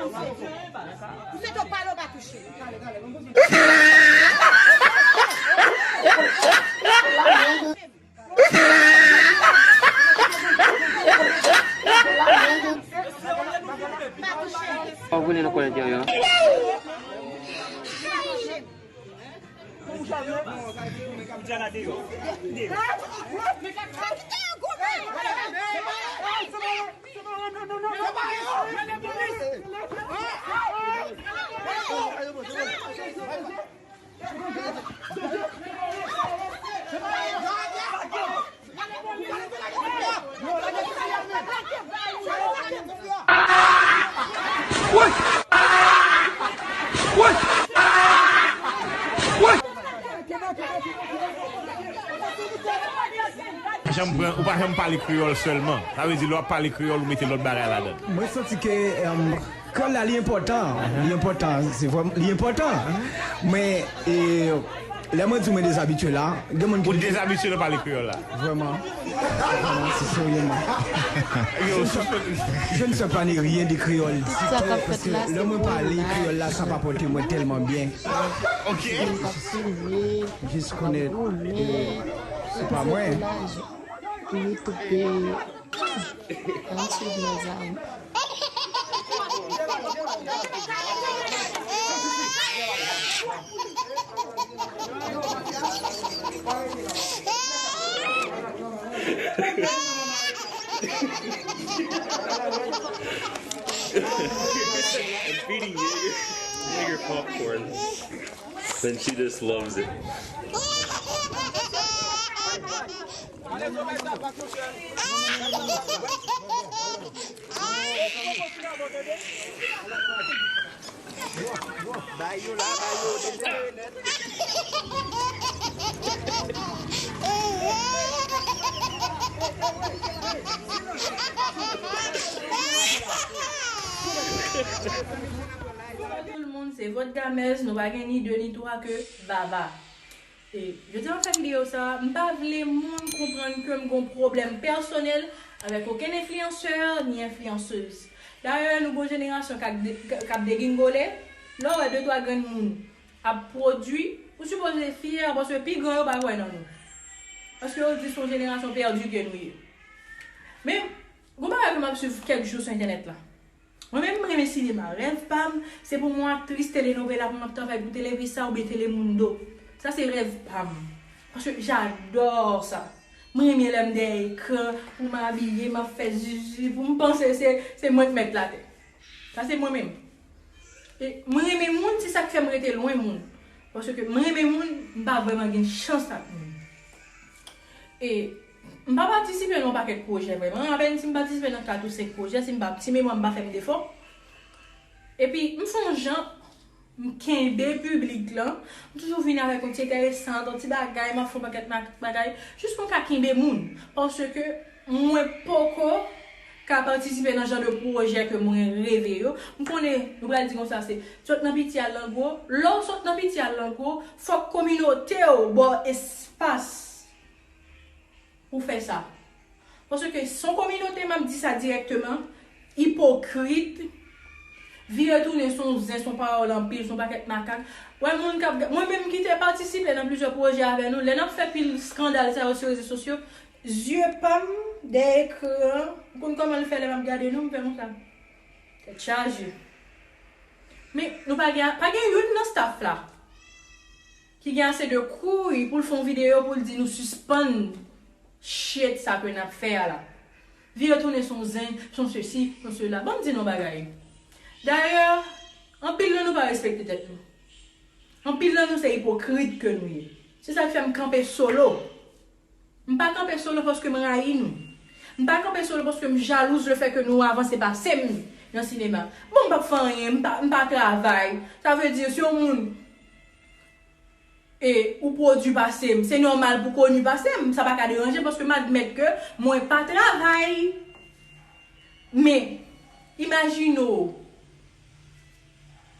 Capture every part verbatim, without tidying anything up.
Mwen swete w pale, w pa touche. Ou vini nou konnen dèyè. Janm pran, ou pa janm pale kreyòl sèlman. Sa vle di, lè w ap pale kreyòl, ou mete lòt bagay ladan l. Mwen santi ke, em, kreyòl la, li enpòtan. Li enpòtan. Se vrèman, li enpòtan. Men, e, lè mwen di mwen dezabitye la, gen moun ki... Ou dezabitye nan pale kreyòl la? Vrèman. Vrèman, se seryeman. Yo, je ne sais, je ne sais pas ni rien de créole. Sa k ap fèt la, se lè mwen pale kreyòl la, sa pa pote mwen tèlman byen. Ok. Moun k ap filme, jis konnen, e, se pa mwen. Li toupe. Ann swiv nèg la wi. I'm feeding Jaeger, Jaeger popcorn. Then she just loves it. Tout moun, se Vòt Gamèz, nou pa gen ni de ni twa ke Vava. E, jodi a m ap fè videyo sa a, m pa vle moun konprann ke m gon pwoblèm pèsonèl avèk okenn enfliyansè ni enfliyansèz. Dayè, nou gon jenerasyon k ap de-, k ap degingole. Lè w wè de twa grenn moun ap pwodui, ou sipoze fyè paske pi gran yo pa kwè nan nou. Paske yo di se yon jenerasyon pèdi ke nou ye. Men, gon bagay ke m ap swiv kèk jou sou entènèt la. Mwen menm, m renmen sinema. Rèv pa m, se pou m yon aktris telenovela, pou m ap travay pou Televisa oubyen Telemundo. Sa se rèv pa m. Paske j'adore sa. Mwen renmen lè m dèyè ekran, pou m abiye, m ap fè zizi, pou m panse se, se mwen k mèt latè. Sa se mwen menm. E mwen renmen moun, se sa k fè m rete lwen moun. Paske mwen renmen moun, m pa vrèman gen chans ak moun. E m pa patisipe nan yon pakèt pwojè vrèman. Apèn si m patisipe nan kat ou senk pwojè, si m pa, si memwa m pa fè m defo. Epi m fè yon jan, m kenbe piblik lan. M toujou vin avèk yon ti enteresan, yon ti bagay, m ap fè yon pakèt ma-, bagay. Jis pou m ka kenbe moun. Paske mwen poko ka patisipe nan jan de pwojè ke mwen reve yo. M konnen, nou pral di konsa, se sot nan piti al nan gwo. Lè w sot nan piti al nan gwo, fòk kominote w ba w espas pou fè sa. Paske se yon kominote, m ap di sa dirèkteman, ipokrit, Vire tounen, se yon zen, se yon pawòl anpil, se yon pakèt makak. Wè, moun k ap, mwen menm ki te patisipe nan plizyè pwojè avè nou, lè n ap fè pil eskandal sa yo sou rezo sosyo, zye pa m dèyè ekran an, ou konn kòman l fè lè m ap gade nou, m fè konsa. Tèt chaje. Men, nou pa gen, pa gen youn nan staff la ki gen ase de kouray pou l fè yon videyo pou l di nou sispann shit sa ke n ap fè a la. Vire tounen se yon zen, se yon sesi, se yon sela. Ban m di nou yon bagay. Dayè, anpil nan nou pa respekte tèt nou. Anpil nan nou se ipokrit ke nou ye. Se sa k fè m kanpe solo. M pa kanpe solo paske m rayi nou. M pa kanpe solo paske m jalouz le fè ke nou avanse pase m nan sinema. Bon, m p ap fè anyen, m pa, m pa travay. Sa vle di, si yon moun e ou pwodui pase m, se nòmal pou koni pase m. Sa pa ka deranje paske m admèt ke mwen pa travay. Men, imajine w,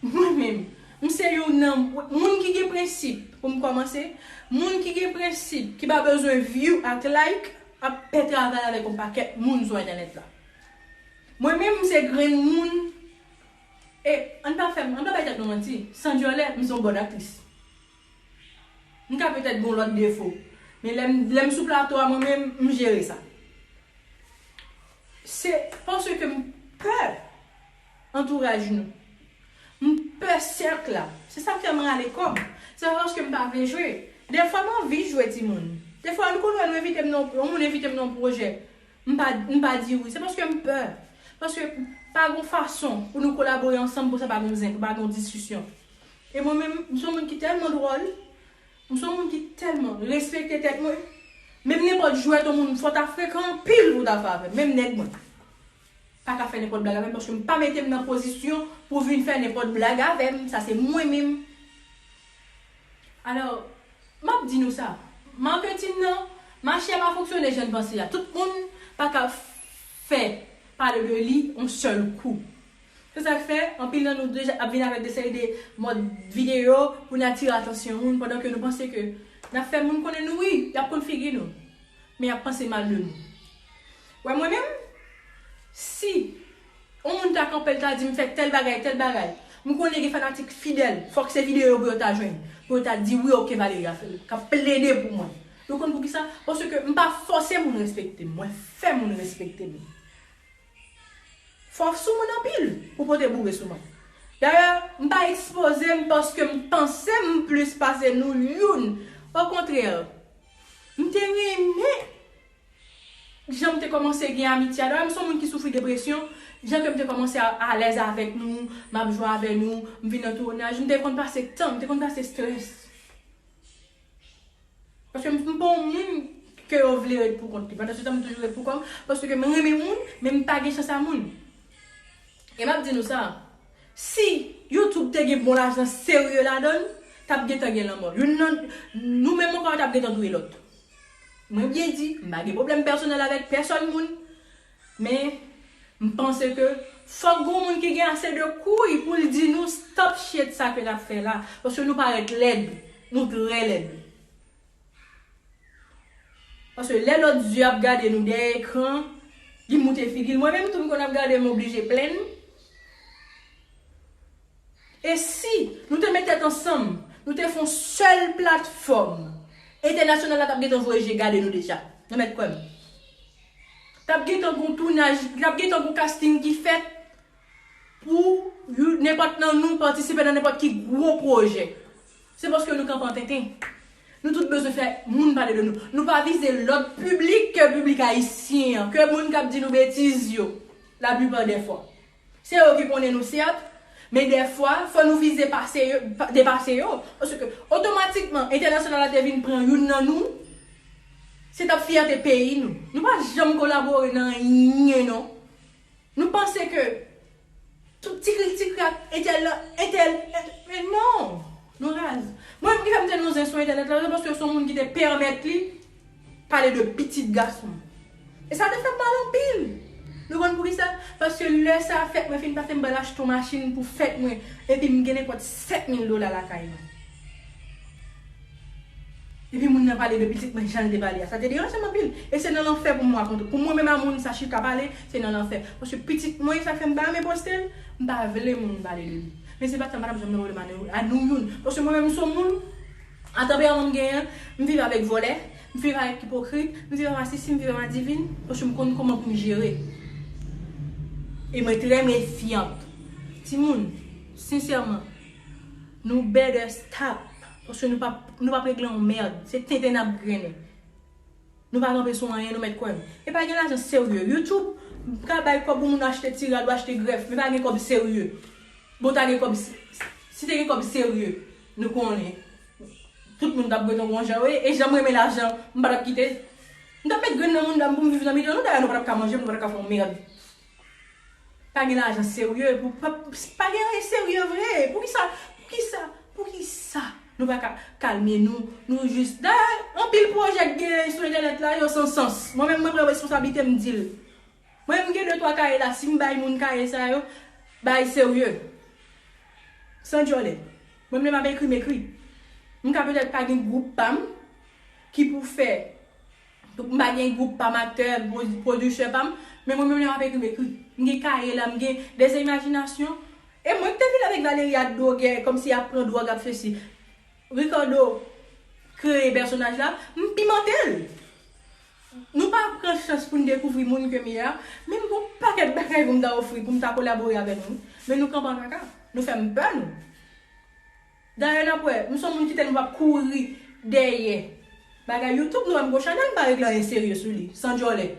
mwen menm, m se youn nan moun ki gen prensip, pou m kòmanse, moun ki gen prensip, ki pa bezwen view ak like, ap pè travay avèk yon pakèt moun sou entènèt la. Mwen menm, m se grenn moun, e ann pa fè m, ann pa bay tèt nou manti, san dyòlè, m se yon bòn aktris. M ka petèt gen yon lòt defo, men lè m, lè m sou plato a, mwen menm, m jere sa. Se paske m pè antouraj nou. M pè sèk la. Se sa k fè m rale kò m. Se pa paske m pa vle jwe. Dèfwa m anvi jwe timoun. Dèfwa nou konn wè nou envite m nan yon, yon moun envite m nan yon pwojè. M pa, m pa di wi. Se paske m pè. Paske pa gon fason pou nou kolabore ansanm pou sa pa gon zen, pou pa gon diskisyon. E mwen menm, m se yon moun ki tèlman dwòl, m se yon moun ki tèlman respekte tèt mwen. Menm nenpòt jwèt yon moun, fò w ta frekan anpil pou w ta fè avè m. Menm nèg mwen pa ka fè nenpòt blag avè m paske m pa mete m nan pozisyon pou vin fè nenpòt blag avè m. Sa se mwen menm. Alò, m ap di nou sa. Maketin nan, mache a pa fonksyone jan n panse a. Tout moun pa ka fè pale de li yon sèl kou. Se sa k fè, anpil nan nou deja ap vin avèk de seri de mòd videyo pou n atire atansyon moun, pandan ke nou panse ke n ap fè moun konnen nou, wi, y ap konn figi nou. Men y ap panse mal de nou. Wè, mwen menm, si yon moun ta kanpe, l ta di m fè tèl bagay, tèl bagay, m konnen gen fanatik fidèl, fòk se videyo pou yo ta jwenn, pou yo ta di, wi, oke, Valeria fè l, k ap plede pou mwen. Nou konn poukisa? Paske m pa fòse moun respekte m, mwen fè moun respekte m. Fò w sou moun anpil pou pote boure sou mwen. Dayè, m pa ekspoze m paske m panse m plis pase nou youn. Okontrè, m te renmen jan m te kòmanse gen amitye a. Dayè, m se yon moun ki soufri depresyon. Jan ke m te kòmanse a- alèz avèk nou, m ap jwe avè nou, m vin nan tounaj, m te konn pase tan, m te konn pase estrès. Paske m, m pa yon moun ke yo vle ret pou kont li. Pandan se tan, m toujou ret pou kò m, paske m renmen moun, men m pa gen chans a moun. E m ap di nou sa, si YouTube te gen bon lajan serye ladan l, t ap gentan gen lanmò. Youn nan nou menm ankò, t ap gentan touye lòt. Mwen byen di, m pa gen pwoblèm pèsonèl avèk pèsòn moun, men m panse ke fòk gon moun ki gen ase de kouray pou l di nou stop shit sa ke n ap fè la, paske nou parèt lèd, nou trè lèd. Paske lè lòt zye ap gade nou dèyè ekran, li moute figi l. Mwen menm tou m konn ap gade m oblije plenn. E si nou te met tèt ansanm, nou te fè yon sèl platfòm, entènasyonal la t ap gentan voye je gade nou deja. Nou mèt kwè m. T ap gentan gon tounaj, t ap gentan gon casting ki fèt pou you- nenpòt nan nou patisipe nan nenpòt ki gwo pwojè. Se paske nou kanpe an tenten. Nou tout bezwen fè moun pale de nou. Nou pa vize lòt piblik ke piblik ayisyen an, ke moun k ap di nou betiz yo, laplipa dè fwa. Se yo ki konnen nou, sèt, men dèfwa, fò nou vize pase yo, pa- depase yo. Paske otomatikman, entènasyonal la te vin pran youn nan nou, se t ap fyète peyi nou. Nou pa janm kolabore nan anyen, non. Nou panse ke tout ti krik ti krak, entèl, entèl, entèl, men non, nou raz. Mwen menm ki fè m te nan zen sou entènèt la, se paske se yon moun ki te pèmèt li pale de pitit gason. E sa te fè m mal anpil. Nou konn poukisa? Paske lè sa fèt, mwen fin pase m ba l achte yon machin pou fèt mwen, epi m gen nenpòt sèt mil dola lakay mwen. Epi moun nan pale de pitit mwen jan l te pale a. Sa te deranje m anpil. E se nan lanfè pou mwen rakonte. Pou mwen menm a moun sa chita pale, se nan lanfè. Paske pitit mwen, sa fè m pa renmen poste l. M pa vle moun pale de li. Men se pa sa, m pa t ap janm nan pwoblèm a nou, a nou youn. Paske mwen menm, m se yon moun, a tanperaman m genyen, m viv avèk vòlè, m viv avèk ipokrit, m viv avèk asisi, m viv avèk adivin, paske m konn kòman pou m jere. E mwen trè mefyant. Timoun, sensèman, nou better stop. Paske nou p ap, nou p ap regle yon mèd. Se tenten n ap grennen. Nou pa kanpe sou anyen, nou mèt kwè m. E pa gen lajan serye. YouTube ka bay kòb pou moun achte ti rad ou achte grèf, men pa gen kòb serye. Bon, ta gen kòb, si te gen kòb serye, nou konnen. Tout moun t ap grenn yon jan, wi. E jan m renmen lajan, m pa t ap kite. M t ap met grenn nan moun dam pou m viv nan mitan nou, dayè nou pa t ap ka manje, nou pa t ap ka fè yon mèd. Pa gen lajan serye, pou, pa, pa gen anyen serye vre. Poukisa, poukisa, poukisa nou pa ka kalme nou, nou jis, dayè, anpil pwojè k gen sou entènèt la, yo san sans. Mwen menm, mwen pran responsablite, m di l. Mwen menm, m gen de twa kaye la, si m bay moun kaye sa yo, bay serye. San djòlè. Mwen menm, lè m ap ekri, m ekri. M ka petèt pa gen gwoup pa m ki pou fè M pa gen gwoup pa m, aktè, pwodiktè pa m, men mwen menm lè m ap ekri, m ekri. M gen kaye la, m gen dèzimajinasyon. E mwen ki te vin avèk Valeria dwogè, kòmsi ap pran dwòg, ap fè si. Ricardo kreye pèsonaj la, m pimante l. Nou pa pran chans pou n dekouvri moun ke m ye a, men m gen yon pakèt bagay pou m ta ofri, pou m ta kolabore avè nou. Men nou kanpe an kaka, nou fè m pè nou. Dayè, n ap wè, m se yon moun ki tèlman p ap kouri dèyè bagay YouTube, nou wè m gon chanèl, m pa regle anyen serye sou li, san djòlè.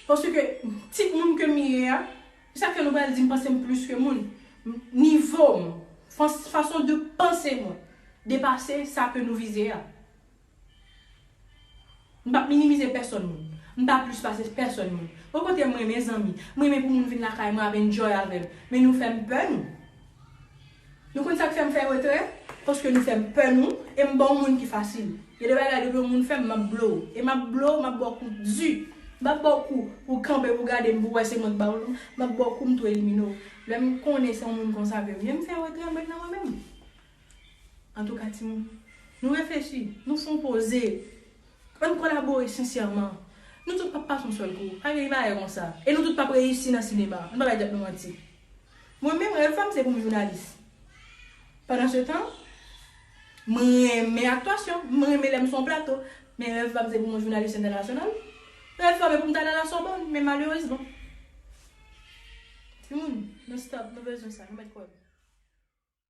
Paske tip moun ke m ye a, se sa k fè nou pral di m panse m plis ke moun. Nivo m, fas-, fason de panse mwen, depase sa ke nou vize a. M p ap minimize pèsonn moun. M pa plis pase pèsonn moun. Okontrè, m renmen zanmi. M renmen pou moun vin lakay mwen ap enjoy avè m. Men nou fè m pè nou. Nou konn sa k fè m fè retrè? Paske nou fè m pè nou, e m pa yon moun ki fasil. Gen de bagay depi yon moun fè m, m ap blow. E m ap blow, m ap ba w kou di. M p ap ba w kou pou w kanpe, pou w gade m, pou w wè se mwen k ba w l, non. M ap ba w kou, m tou elimine w. Lè m konnen se yon moun konsa ke m ye, m fè retrè, m ret nan mwen menm. Antouka, timoun, nou reflechi, nou fè yon poze, ann kolabore sensèman. Nou tout p ap pase yon sèl kou, pa gen bagay konsa. E nou tout p ap reyisi nan sinema, ann pa bay tèt nou manti. Mwen menm, rèv pa m se pou m jounalis. Pandan se tan, mwen renmen aktasyon, mwen renmen lè m sou yon plato, men rèv pa m se pou mwen jounalis entènasyonal. Rèv pa m se pou m ta nan la Sorbonne, men malerezman. Timoun, nou stop, nou bezwen sa, nou mèt kwè m.